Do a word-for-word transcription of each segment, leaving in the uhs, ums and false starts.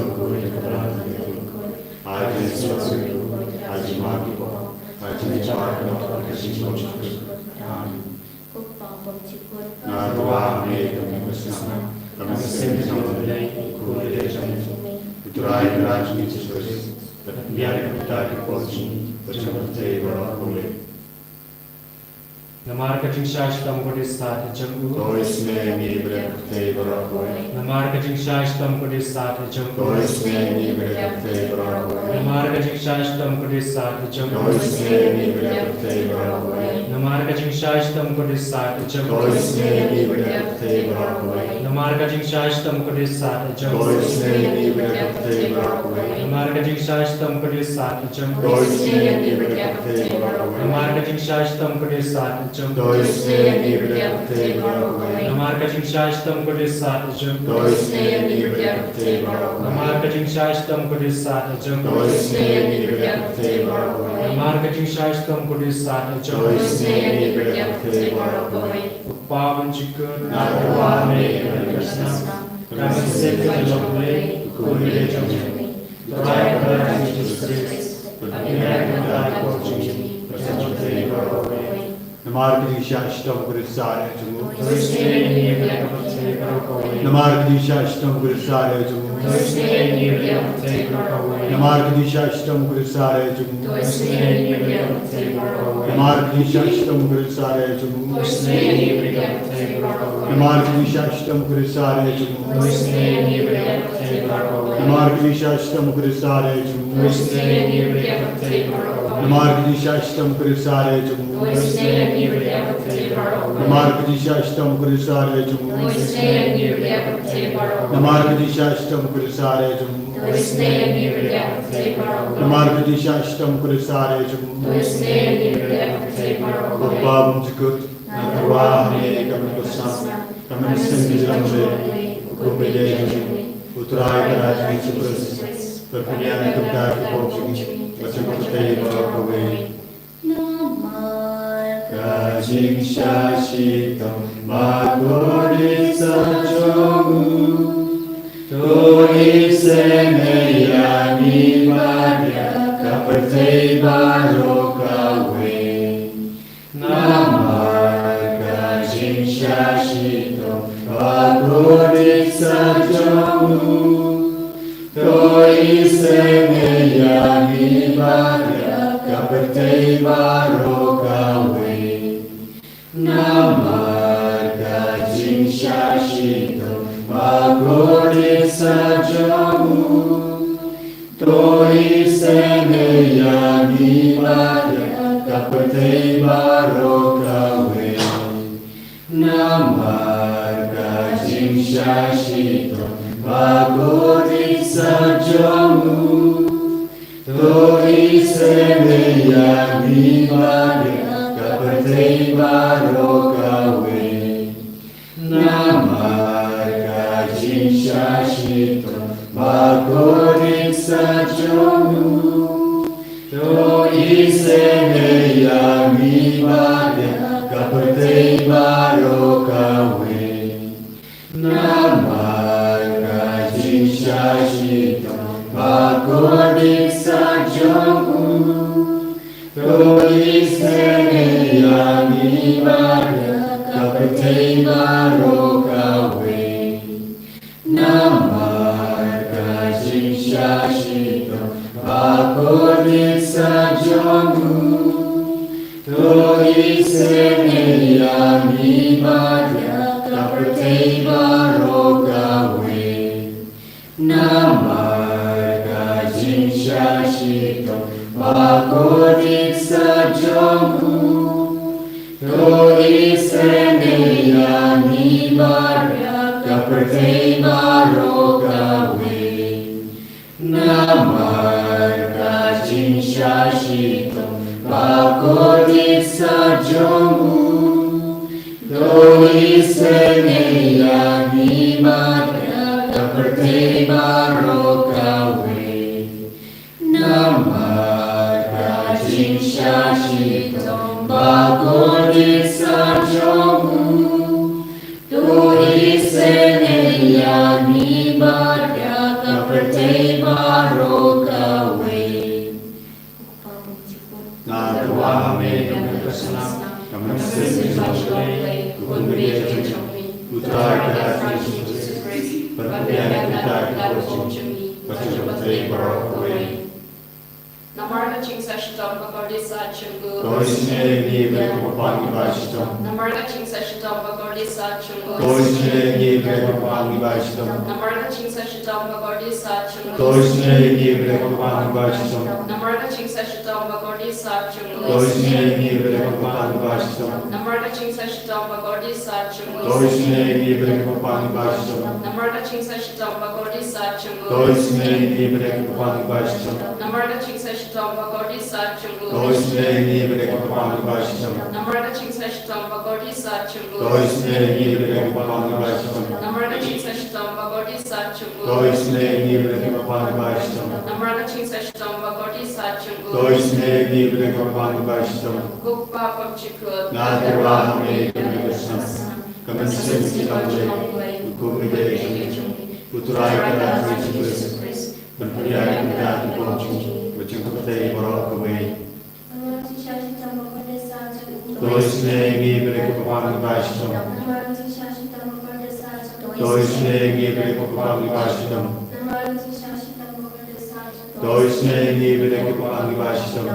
jong u, ïa ka balang jong u. Ai jingsuk ïa u, ai jingma ïa u, ai jingpaknop ha ka jingim jong u. Amen. Nga tyrwa ha me kum ka mynsiem jong u Blei, u Khun baieit jong ngi, U Trai Kynrad jong ngi Jisu Khrist, bad pynïaid ïa ka bynta ki pop jong ngi, bad jong ka pyrthei baroh kawei. Namar ka jingshah shitom khublei stad jong u. To isynei ïa ngi bad ïa ka pyrthei baroh kawei. Namar ka jingshah shitom khublei stad jong u. To isynei ïa ngi bad ïa ka pyrthei baroh kawei. Namar ka jingshah shitom khublei stad jong u. To isynei ïa ngi bad ïa ka pyrthei baroh kawei. Namar ka jingshah shitom khublei stad jong u. To isynei ïa ngi bad ïa ka pyrthei baroh kawei. Namar ka jingshah shitom khublei stad jong u. To isynei ïa ngi bad ïa ka pyrthei baroh kawei. Namar ka jingshah shitom khublei stad jong u. To isynei ïa ngi bad ïa ka pyrthei baroh kawei. Namar ka jingshah shitom khublei stad jong u. To isynei ïa ngi bad ïa ka pyrthei baroh kawei. Namar ka jingshah shitom khublei stad jong u. To isynei ïa ngi bad ïa ka pyrthei baroh kawei. Namar ka jingshah shitom khublei stad jong u. To isynei ïa ngi bad ïa ka pyrthei baroh kawei. Namar ka jingshah shitom khublei stad jong u. To isynei ïa ngi bad ïa ka pyrthei baroh kawei. Ko Pa ba jingkyrkhu, nga tyrwa ha me kum ka mynsiem, ka mynsiem ka jong u Blei, u Khun baieit jong ngi, U Trai Kynrad jong ngi Jisu Khrist, bad pynïaid ïa ka bynta ki pop jong ngi, bad jong ka pyrthei baroh kawei. Namar ka jingshah shitom khublei stad jong u. To isynei ïa ngi bad ïa ka pyrthei baroh kawei. Namar ka jingshah shitom khublei stad jong u. To isynei ïa ngi bad ïa ka pyrthei baroh kawei. Namar ka jingshah shitom khublei stad jong u. To isynei ïa ngi bad ïa ka pyrthei baroh kawei. Namar ka jingshah shitom khublei stad jong u. To isynei ïa ngi bad ïa ka pyrthei baroh kawei. Namar ka jingshah shitom khublei stad jong u. To isynei ïa ngi bad ïa ka pyrthei baroh kawei. Namar ka jingshah shitom khublei stad jong u. To isynei ïa ngi bad ïa ka pyrthei baroh kawei. Namar ka jingshah shitom khublei stad jong u. To isynei ïa ngi bad ïa ka pyrthei baroh kawei. Namar ka jingshah shitom khublei stad jong u. To isynei ïa ngi bad ïa ka pyrthei baroh kawei. Namar ka jingshah shitom khublei stad jong u. To isynei ïa ngi bad ïa ka pyrthei baroh kawei. Namar ka jingshah shitom khublei stad jong u. To isynei ïa ngi bad ïa ka pyrthei baroh kawei. Ko Pa ba jingkyrkhu, nga tyrwa ha me kum ka mynsiem, ka mynsiem ka jong u Blei, u Khun baieit jong ngi, U Trai Kynrad jong ngi Jisu Khrist, bad pynïaid ïa ka bynta ki pop jong ngi, bad jong ka pyrthei baroh kawei. Namar ka jingshah shitom bakordit stad jong u, to isynei ïa ngi bad ïa ka pyrthei baroh kawei. Namar ka jingshah shitom bakordit stad jong u, to isynei ïa ngi bad ïa ka pyrthei baroh kawei. Namar ka jingshah shitom bakordit stad jong u, to isynei ïa ngi bad ïa ka pyrthei baroh kawei. Namar ka jingshah shitom bakordit stad jong u, to isynei ïa ngi bad ïa ka pyrthei baroh kawei. Namar ka jingshah shitom bakordit stad jong u, to isynei ïa ngi bad ïa ka pyrthei baroh kawei. Namar ka jingshah shitom bakordit stad jong u, to isynei ïa ngi bad ïa ka pyrthei baroh kawei. Namar ka Isynei ïa ngi bad ïa ka pyrthei baroh kawei. Namar ka jingshah shitom bakordit sa jong u. To isynei ïa ngi bad ïa ka pyrthei baroh kawei. Namar ka jingshah shitom bakordit sa jong u. To isynei ïa ngi bad ïa ka pyrthei baroh kawei. Namar ka jingshah shitom bakordit sa jong u. To isynei ïa ngi bad ïa ka pyrthei baroh kawei. Nga tyrwa ha me ka met ka snam, ka mynsiem ka jong U Blei, U Khun babha jong ngi, U Trai ka Jisu Khrist, ban pynbiang ïa kita ki por jong ngi bad jong ka pyrthei baroh kawei. Namar ka jingshah shitom bakordit sa jong u. To isynei ïa ngi bad ïa ka kyrpang kaba shitom. Namar ka jingshah shitom bakordit sa jong u. To isynei ïa ngi bad ïa ka kyrpang kaba shitom. Namar ka jingshah shitom bakordit sa jong u. To isynei ïa ngi bad ïa ka kyrpang kaba shitom. Namar ka jingshah shitom bakordit sa jong u. To isynei ïa ngi bad ïa ka kyrpang kaba shitom. Namar ka jingshah shitom bakordit sa jong u. To isynei ïa ngi bad ïa ka kyrpang kaba shitom. Namar ka jingshah shitom bakordit sa jong u. To isynei ïa ngi bad ïa ka kyrpang kaba shitom. Namar ka jingshah shitom bakordit sa jong u. To isynei ïa ngi bad ïa ka kyrpang kaba shitom. Namar ka jingshah shitom bakordit sa jong u. To isynei ïa ngi bad ïa ka kyrpang kaba shitom. Namar ka jingshah shitom bakordit sa jong u. To isynei ïa ngi bad ïa ka kyrpang kaba shitom. Namar ka jingshah shitom bakordit sa jong u. To isynei ïa ngi bad ïa ka kyrpang kaba shitom. Ko Kpa bymjukut. Nga tyrwa ha me ka met ka snam, ka mynsiem ka jong U Blei, U Khun babha jong ngi, U Trai ka Jisu Khrist, ban pynbiang ïa kita ki por jong ngi bad jong ka pyrthei baroh kawei. To isynei ïa ngi bad ïa ka kyrpang kaba shitom. To isynei ïa ngi bad ïa ka kyrpang kaba shitom. To isynei ïa ngi bad ïa ka kyrpang kaba shitom.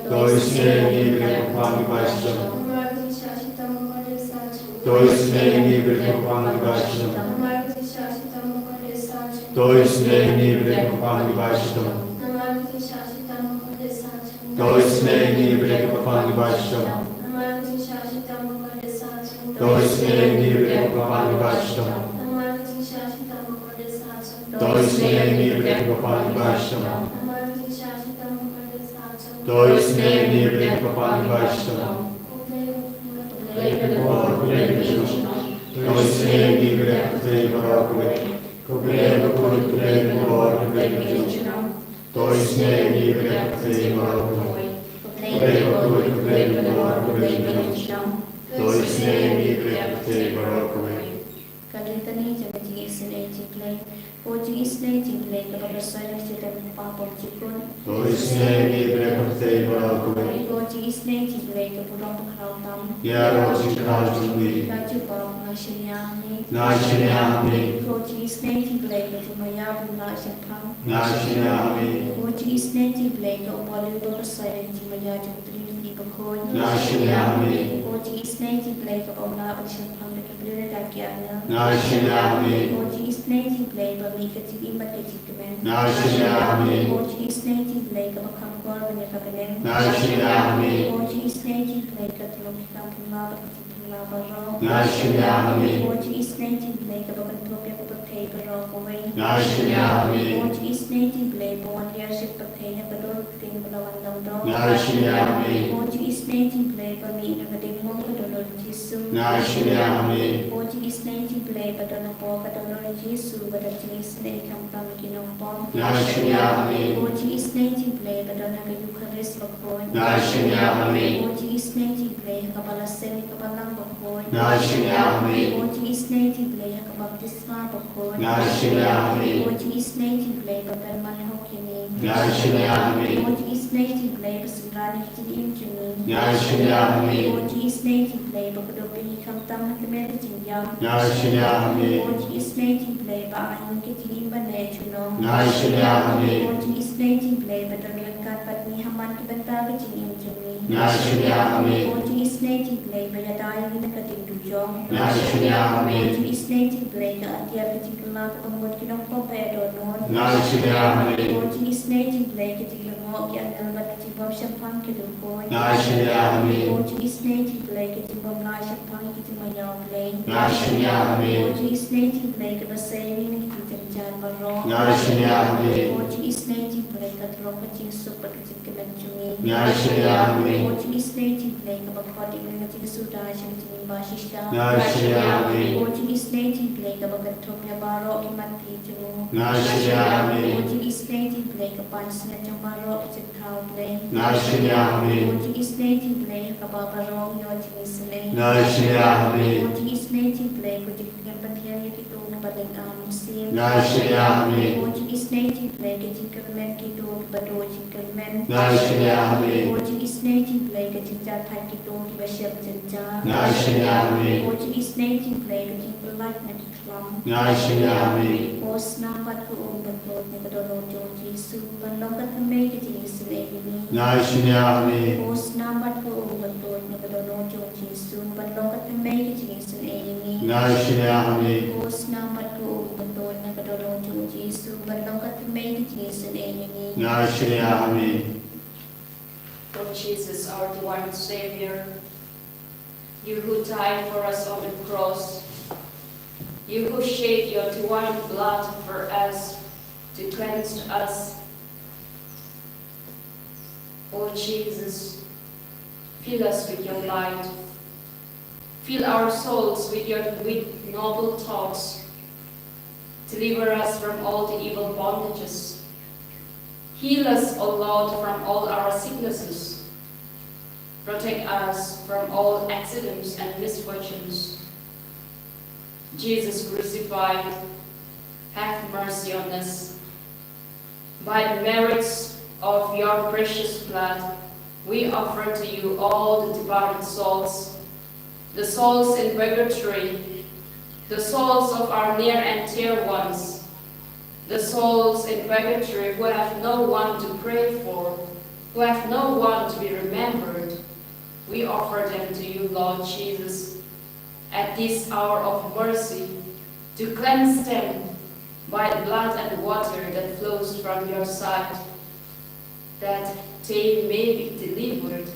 To isynei ïa ngi bad ïa ka kyrpang kaba shitom. To isynei ïa ngi bad ïa ka kyrpang kaba shitom. To isynei ïa ngi bad ïa ka kyrpang kaba shitom. To isynei ïa ngi bad ïa ka kyrpang kaba shitom. To isynei ïa ngi bad ïa ka kyrpang kaba shitom. To isynei ïa ngi bad ïa ka kyrpang kaba shitom. To isynei ïa ngi bad ïa ka kyrpang kaba shitom. To isynei ïa ngi bad ïa ka pyrthei baroh kawei. Ko Blei bakhuid, ko Blei bakhuid, ko Blei bakhuid. To isynei ïa ngi bad ïa ka pyrthei baroh kawei. Ko Blei bakhuid, ko Blei bakhuid, ko Blei bakhuid. To isynei ïa ngi bad ïa ka pyrthei baroh kawei. Ka Litany jong ka jingisynei jong U Blei. Ko jingisynei jong U Blei kaba pynshoi ïa ka shitom U Kpa bymjukut. To isynei ïa ngi bad ïa ka pyrthei baroh kawei. Ko jingisynei jong U Blei ka burom bakhraw tam. Ïaroh jingkhraw jong ngi. Ka jubab, nga shaniah ha me. Nga shaniah ha me. Ko jingisynei jong U Blei ka jingmaïa bym lah shemphang. Nga shaniah ha me. Ko jingisynei jong U Blei ka u Blei uba pynshoi ïa ka jingmaïa jong U Trinity bakhuid. Nga shaniah ha me. Ko jingisynei jong U Blei kaba ym lah ban shemphang da ki briew ne da ki angel. Nga shaniah ha me. Ko jingisynei jong U Blei ba mih ka jingim bad ka jingkmen. Nga shaniah ha me. Ko jingisynei jong U Blei kaba kham kor ban ïa ka bneng. Nga shaniah ha me. Ko jingisynei jong U Blei ka tyllong ki kam pynlah bad ki jingpynlah baroh. Nga shaniah ha me. Ko jingisynei jong U Blei kaba kynthup ïa ka pyrthei baroh kawei. Nga shaniah ha me. Ko jingisynei jong U Blei ba wan lyer sha ka pyrthei na ka dur ka ktien ba la wan dong dong. Nga shaniah ha me. Ko jingisynei jong U Blei ba mih na ka diengmong ka dohnud u Jisu. Nga shaniah ha me. Ko jingisynei jong U Blei ba don hapoh ka dohnud u Jisu ba don jingisynei khamtam ïa ki nongpop. Nga shaniah ha me. Ko jingisynei jong U Blei ba don ha ka Eukharist bakhuid. Nga shaniah ha me. Ko jingisynei jong U Blei ha kaba la seng ïa ka Balang bakhuid. Nga shaniah ha me. Ko jingisynei jong U Blei ha ka baptisma bakhuid. Nga shaniah ha me. Ko jingisynei jong U Blei ba pynman ha u kine. Nga shaniah ha me. Ko jingisynei jong U Blei ba synran ïa ka jingim jong ngi. Nga shaniah ha me. Ko jingisynei jong U Blei ba kdup ïa ngi khamtam ha ka met ka jingïap. Nga shaniah ha me. Ko jingisynei jong U Blei ba ai ïa ngi ka jingim ban leh junom. Nga shaniah ha me. Ko jingisynei Isynei jong U Blei ba don ryngkat bad ngi ha man ki bynta ka jingim jong ngi. Nga shaniah ha me. Ko Jingsynei jong U Blei ba ïada ïa ngi na ka ding dujok. Nga shaniah ha me. Ko Jingsynei jong U Blei ka atiar ka jingkylla kaba mut ki nongpop ba ïadon. Nga shaniah ha me. Ko Jingsynei jong U Blei ka jinglyngngoh ki angel bad ka jingbymshemphang ki riewkhuid. Nga shaniah ha me. Ko Jingsynei jong U Blei ka jingbymlah shemphang ïa ki jingmaiñ U Blei. Nga shaniah ha me. Ko Jingsynei jong U Blei kaba sei ïa ngi na ki jingjynjar baroh. Nga shaniah ha me. Ko Jingsynei jong U Blei ka tyrwa ka jingsuk bad ka jingkmen jong ngi. Nga shaniah ha me. Ko Jingsynei jong U Blei kaba khot ïa ngi na ka jingsuda sha ka jingim ba shisha. Nga shaniah ha me. Ko Jingsynei jong U Blei kaba kynthup ïa baroh ki mat phi jong u. Nga shaniah ha me. Ko Jingsynei jong U Blei ka pansngiat jong baroh ki jingthaw Blei. Nga shaniah ha me. Ko Jingsynei jong U Blei ha kaba baroh ngi ïoh jingisynei. Nga shaniah ha me. Ko Jingsynei jong U Blei ko jingpynhiar ïa kito kiba don ar mynsiem. Nga shaniah ha me. Ko Jingsynei jong U Blei ka jingkyrmen kito kiba duh jingkyrmen. Nga shaniah ha me. Ko Jingsynei jong U Blei ka jingjahthait kito kiba shem jynjar. Nga shaniah ha me. Ko Jingsynei jong U Blei ka jingpyllait na ki khlam. Nga shaniah ha me. Ko Snam bad ko Um ba tuid na ka dohnud jong U Jisu, ban long ka thymmei ka jingisynei ïa ngi. Nga shaniah ha me. Ko Snam bad ko Um ba tuid na ka dohnud jong U Jisu, ban long ka thymmei ka jingisynei ïa ngi. Nga shaniah ha me. Ko Snam bad ko Um ba tuid na ka dohnud jong U Jisu, ban long ka thymmei ka jingisynei ïa ngi. Nga shaniah ha me. Lord Jesus, our divine Savior, you who died for us on the cross, you who shed your divine blood for us to cleanse us. Oh Jesus, fill us with your light. Fill our souls with your, with noble thoughts. Deliver us from all the evil bondages. Heal us, O Lord, from all our sicknesses. Protect us from all accidents and misfortunes. Jesus crucified, have mercy on us. By the merits of your precious blood, we offer to you all the departed souls, the souls in purgatory, the souls of our near and dear ones, the souls in purgatory who have no one to pray for, who have no one to be remembered. We offer them to you, Lord Jesus, at this hour of mercy, to cleanse them by the blood and water that flows from your side, that they may be delivered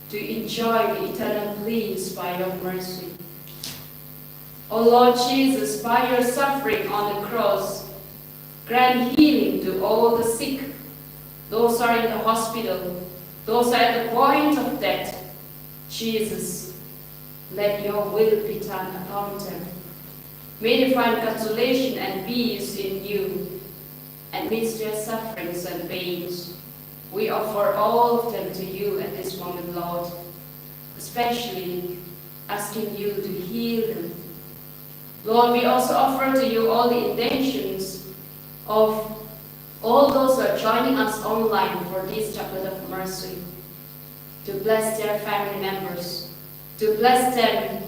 to enjoy the eternal bliss by your mercy. O Lord Jesus, by your suffering on the cross, grant healing to all the sick, those who are in the hospital, those who are at the point of death. Jesus, let your will be done upon them. May they find consolation and peace in you amidst their sufferings and pains. We offer all of them to you at this moment, Lord, especially asking you to heal them. Lord, we also offer to you all the intentions of all those who are joining us online for this Chaplet of Mercy, to bless their family members, to bless them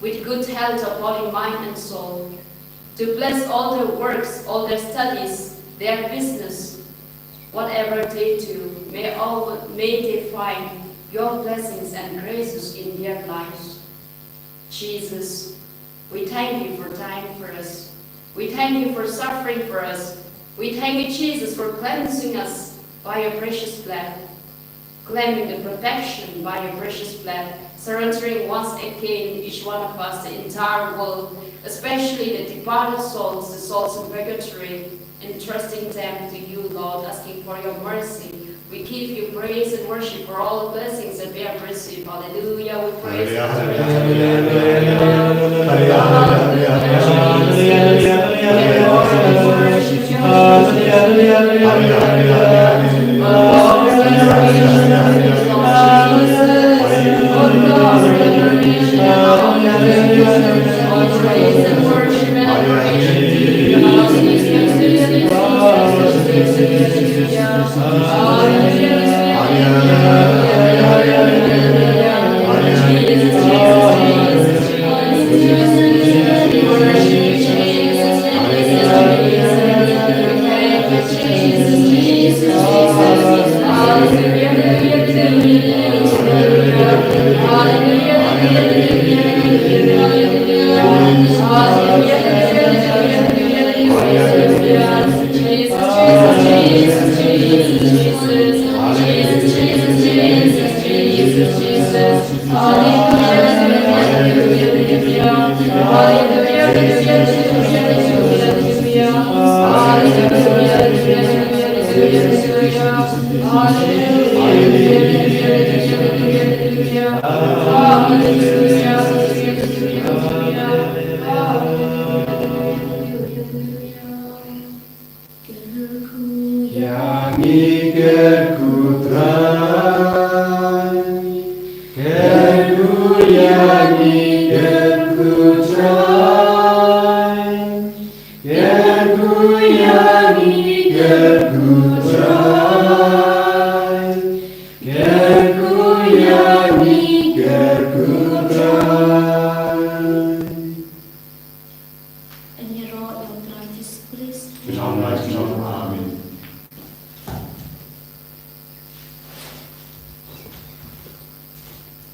with good health of body, mind, and soul, to bless all their works, all their studies, their business, whatever they do, may all, may they find your blessings and graces in their lives. Jesus, we thank you for dying for us. We thank you for suffering for us. We thank you, Jesus, for cleansing us by your precious blood, claiming the protection by your precious blood, surrendering once again each one of us, the entire world, especially the departed souls, the souls in purgatory, entrusting them to you, Lord, asking for your mercy. We give you praise and worship for all the blessings that we have received. Hallelujah. We praise you. Kyrkhu ïa ngi, kyrkhu Trai. Kyrkhu ïa ngi, kyrkhu Trai. Kyrkhu ïa ngi, kyrkhu Trai. Kyrkhu ïa ngi, kyrkhu Trai. Yn ïaroh ïa U Trai Jisu Khrist. Amen.